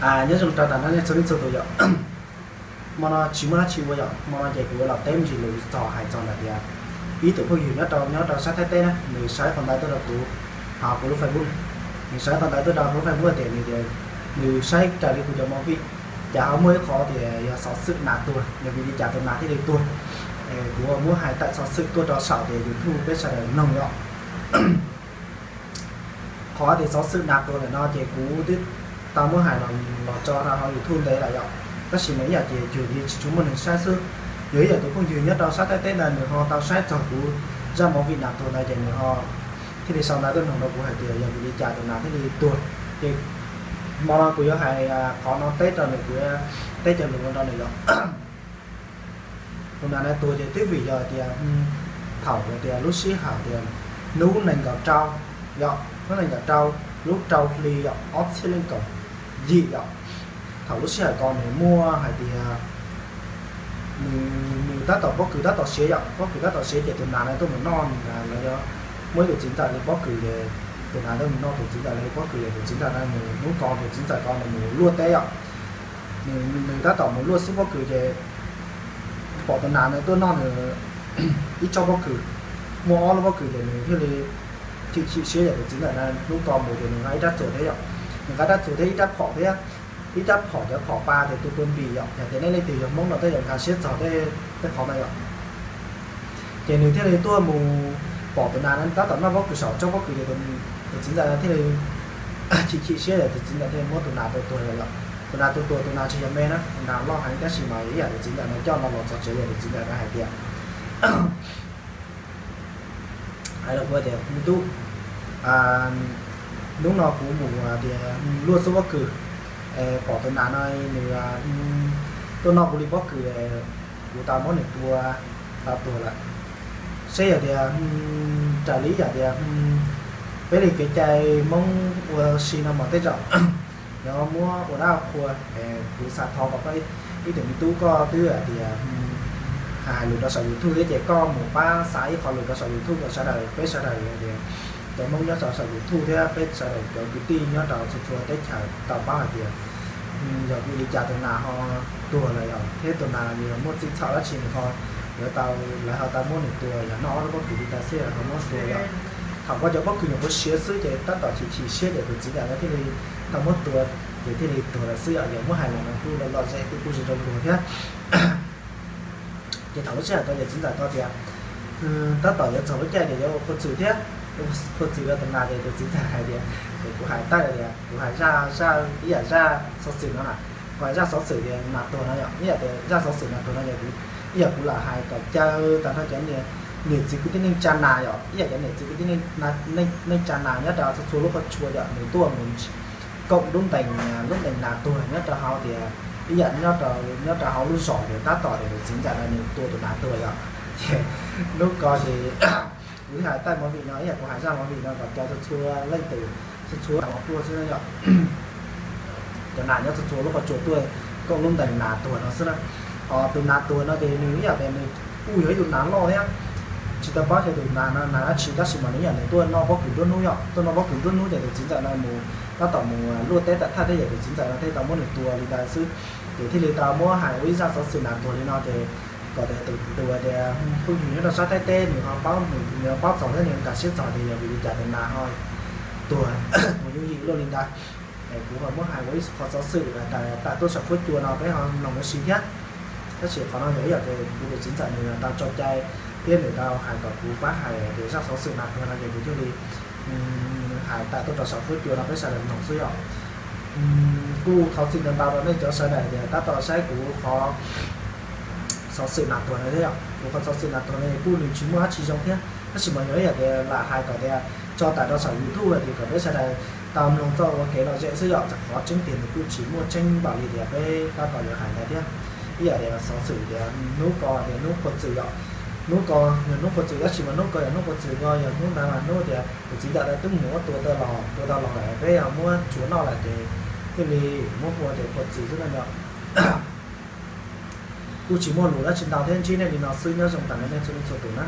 Nyob zoo rau tam no nej txhua leej txhua tus yom. Hmo no tsis muaj dab tsi ua yom, hmo no ces kuv yuav los teb me ntsis lus txog hais txog ntawm tias ib tug phooj ywg nyob rau nyob rau sab Thaib teb na, nws saib qhov ntawd tuaj rau kuv, hauv kuv lub Facebook. Nws saib qhov ntawd tuaj rau kuv lub Facebook tias nws tias nws saib raws li kuv cov movie, cas ho muaj ib qhov tias yog xov xwm nas tuag, yog vim li cas tus nas thiaj li tuag. Kuv muab hais tawm xov xwm tuaj rau saum tias YouTube peb sawv daws mloog yom. Qhov tias xov xwm nas tuag ntawm no ces kuv twb tau muab hais los tso rau hauv YouTube ntev lawm yom, tab sis mas ib yam ces cuag li tsis tshua muaj neeg saib xwb. Yog ib yam tus phooj ywg nyob rau sab Thaib teb ntawd nws ho tau saib txog kuv zaj movie nas tuag ntawd ces nws ho thiaj li sau ntawv tuaj nug rau kuv hais tias yog vim li cas tus nas thiaj li tuag. Ces hmo no kuv yuav hais qhov no teb rau nws, kuv teb cov lus no rau nws yom. Tus nas no tuag ces twb vim yog tias thaum tias lub sij hawm tias hnub nees nkaum rau, yog hnub nees nkaum rau lub rau hli yog ob txhiab leej kaum yim yom. Thaum lub sij hawm ko nws muaj hais tias nws tab tom pob kws tab tom siav yom, pob kws tab tom siav ces tus nas no tuaj mus noj, lawv muaj ib tus txiv ntxawm li pob kws ces tus nas tuaj mus noj tus txiv ntxawm li pob kws ces tus txiv ntxawm no nws hnub ko tus txiv ntxawm ko nws mus luaj teb yom. Nws tab tom mus luaj xub pob kws ces pom tus nas no tuaj noj nws ib tsob pob kws, muaj ob lub pob kws ces nws thiaj li chim chim siab yom. Tus txiv ntxawm no hnub ko mus ces nws nqa ib rab txuas thiab yom, nws nqa ib rab txuas thiab ib rab phom thiab, ib rab phom cov phom pa ces tua tua npis yom. Yog tias nej leej twg yog Hmoob no tej zaum nkag siab txog tej qhov no yom. Ces nws thiaj li tuaj mus pom tus nas no tab tom noj pob kws saum tsob pob kws ces tus txiv ntxawm no thiaj li chim chim siab yom, tus txiv ntxawm thiaj li muab tus nas tua tuag lawm yom. Tus nas tua tuag, tus nas tsis yog me na, tus nas loj heev tab sis mas ib yam tus txiv ntxawm no coj no los txog tsev ces tus txiv ntxawm no hais tias, hais rau kuv tias me tub, hnub no kuv mus tias luaj xub pob kws, pom tus nas no nws tuaj noj kuv li pob kws, kuv tau muab nws tua tau tuag lawm. Seb yog tias raws li yam tias peb li kev cai Hmoob ua si no mas tej zaum yuav muab ua dab qhua. Kuv xav thov kom koj ib tug me tub koj twb hais tias hais lus rau saum YouTube thiab ces koj mus pab xa ib qho lus rau saum YouTube kom sawv daws, peb sawv daws tias cov Hmoob nyob rau saum YouTube thiab peb sawv daws cov kwv tij nyob rau txhua txhua teb chaws tau paub hais tias yog vim li cas tus nas ho tuag lawm yom, thiab tus nas yog muaj txij txhom dab tsi nws ho yuav tau, lawv ho tau muab nws tua, yog noj ob lub pob kws li ntawd xwb ho muab tua yom. Thaum koj cov pob kws nyuam qhuav siav xwb ces tab tom chim chim siab ces tus txiv ntxawm no thiaj li tau muab tua, ces thiaj li tuag lawm xwb yom. Yog muab hais los no kuj lom zem kuj zoo zoo dua thiab. Ces thaum lub sij hawm ko ces txiv ntxawm tau tias tab tom yuav txog lub caij tias yuav ua qhua txwm thiab, ua qhua txwm rau tus nas ces tus txiv ntxawm hais tias, ces kuv hais tawm tias kuv hais zaj, zaj ib yam zaj xov xwm no na, kuv hais zaj xov xwm tias nas tuag no yom, ib yam tias zaj xov xwm nas tuag no yog ib yam kuv lam hais kom caw tag nrho cov niam txiv kwv tij neej tsa nas yom, ib yam cov niam txiv kwv tij neej tsa nas nyob rau txhua txhua lub qhov tsua yom, nws tuaj mus koom lub ntees, lub ntees nas tuag nyob rau hauv tias ib yam nyob rau hauv lub zos tias tab tom tias tus txiv ntxawm no nws tua tus nas tuag yom. Ces hnub ko ces kuv thiaj hais tawm movie no, ib yam kuv hais zaj movie no kom caw txhua txhua leej twg, txhua txhua tau tuaj xwb yom. Cov nas nyob txhua txhua lub qhov tsua tuaj koom lub ntees nas tuag no xwb na. Ho tus nas tuag no ces nws ib yam tias nws kuj yog ib tug nas loj thiab, tsis tau paub xyov tus nas no nas dab tsi tab sis mas nws ib yam nws tuaj noj pob kws nruab hnub yom, tuaj noj pob kws nruab hnub ces tus txiv ntxawm no mus tab tom mus luaj teb tawm thaj thiab ces tus txiv ntxawm no thiaj tau muab nws tua li ntawd xwb. Ces thiaj li tau muab hais ua ib zaj xov xwm nas tuag li no ces kom tias tus tus tias phooj ywg nyob rau sab Thaib teb nws ho paub, nws ho paub txog thiab nws nkag siab txog tias yog vim li cas tus nas ho tuag mus yooj yim luaj li ntawd. Es kuv ho muab hais ua ib qho xov xwm tawm tuaj saum fuab cua no peb ho mloog ua si thiab. Tab sis qhov no yog ib yam tias kuv tus txiv ntxawm nws tau tso cai thiab nws tau hais kom kuv pab hais tias zaj xov xwm nas tuag no ces kuv thiaj li hais tawm tuaj rau saum fuab cua no peb sawv daws mloog xwb yom. Kuj thov txim ntau ntau rau nej cov sawv daws tias tab tom saib kuv qhov xov xwm nas tuag no thiab yom. Kuv qhov xov xwm nas tuag no kuj nws tsis muaj dab tsi zoo thiab, tab sis mas yog ib yam tias lam hais kom tias tso tawm rau saum YouTube hais tias kom peb sawv daws tau mloog txoj ua kev lom zem xwb yom. Txawm qhov tseeb tiag nws kuj tsis muaj tseeb npaum li tias peb tab tom yuav hais ntawd thiab. Ib yam tias xov xwm tias hnub ko tias hnub qhua txwm yom, hnub ko yog hnub qhua txwm tab sis mas hnub ko yog hnub qhua txwm ko yog hnub ntawd mas hnub tias tus txiv ntxawm twb mus muab tua tau los, tua tau los lawm peb yog muab tsuav noj lawm ces thiaj li muab hu tias qhua txwm xwb no yom. Kuj tsis muaj lus dab tsi ntau thiab, ntsib nej li no xwb, nyob zoo tas nej txhua leej txhua tus na.